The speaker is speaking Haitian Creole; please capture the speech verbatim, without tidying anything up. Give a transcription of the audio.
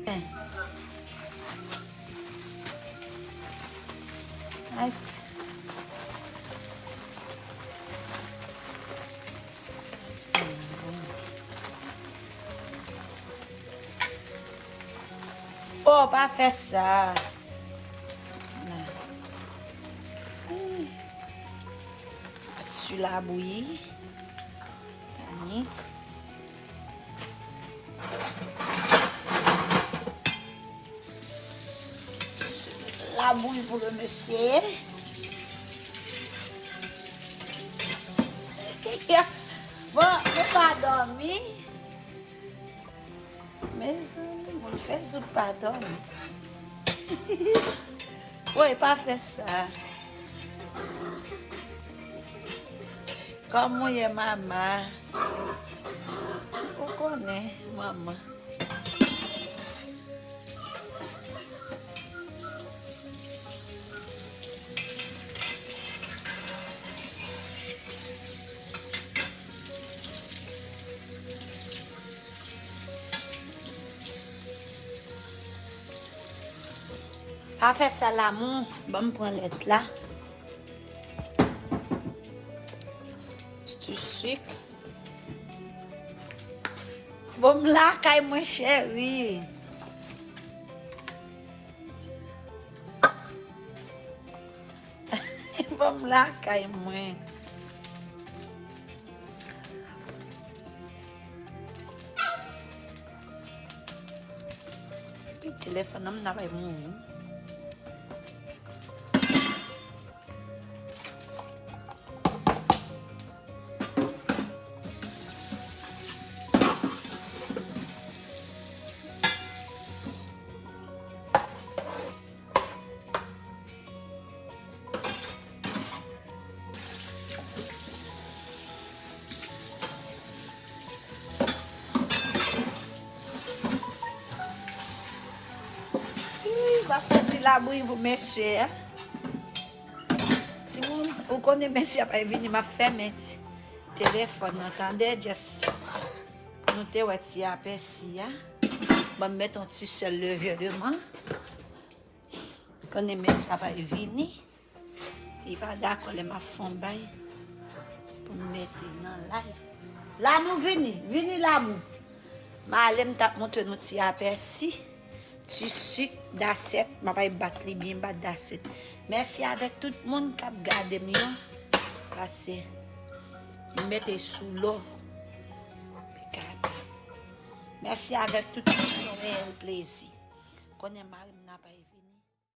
Ay. Oh, pa fè sa. La. Ih. Ak sou labouyi. Annik. Labouyi pou le mesye. Bon, nou pa dòmi. Mezanmi, moun fè zouk pa dòmi. Woy, pa fè sa. Kòman w ye, mama? Ou konnen, manman. Pa fè sa, Lamou. Ban m pran lèt la. Ti sik. Bon, m lakay mwen, cheri. Bon, m lakay mwen. Epi telefòn nan, m ta bay mouri. Ih, m ap fè ti labouyi pou mesye a. Timoun, ou konnen mesye a pa vini, m ap fèmen ti telefòn nan, tande, just nou te wè ti apèsi a. Ban m met yon ti sèl leveman. Konnen mesye a pa vini. Li pa dakò lè m ap fè yon bay pou m mete nan live. Lamou, vini, vini, Lamou. M ale, m t ap montre nou ti apèsi, ti sik, dasèt. M ap al bat li byen, bat dasèt. Mèsi avèk tout moun k ap gade m yo. Pase m mete sou lò. Pi ka bay. Mèsi avèk tout moun ki fè l plezi. Konnen mari m nan pa vini.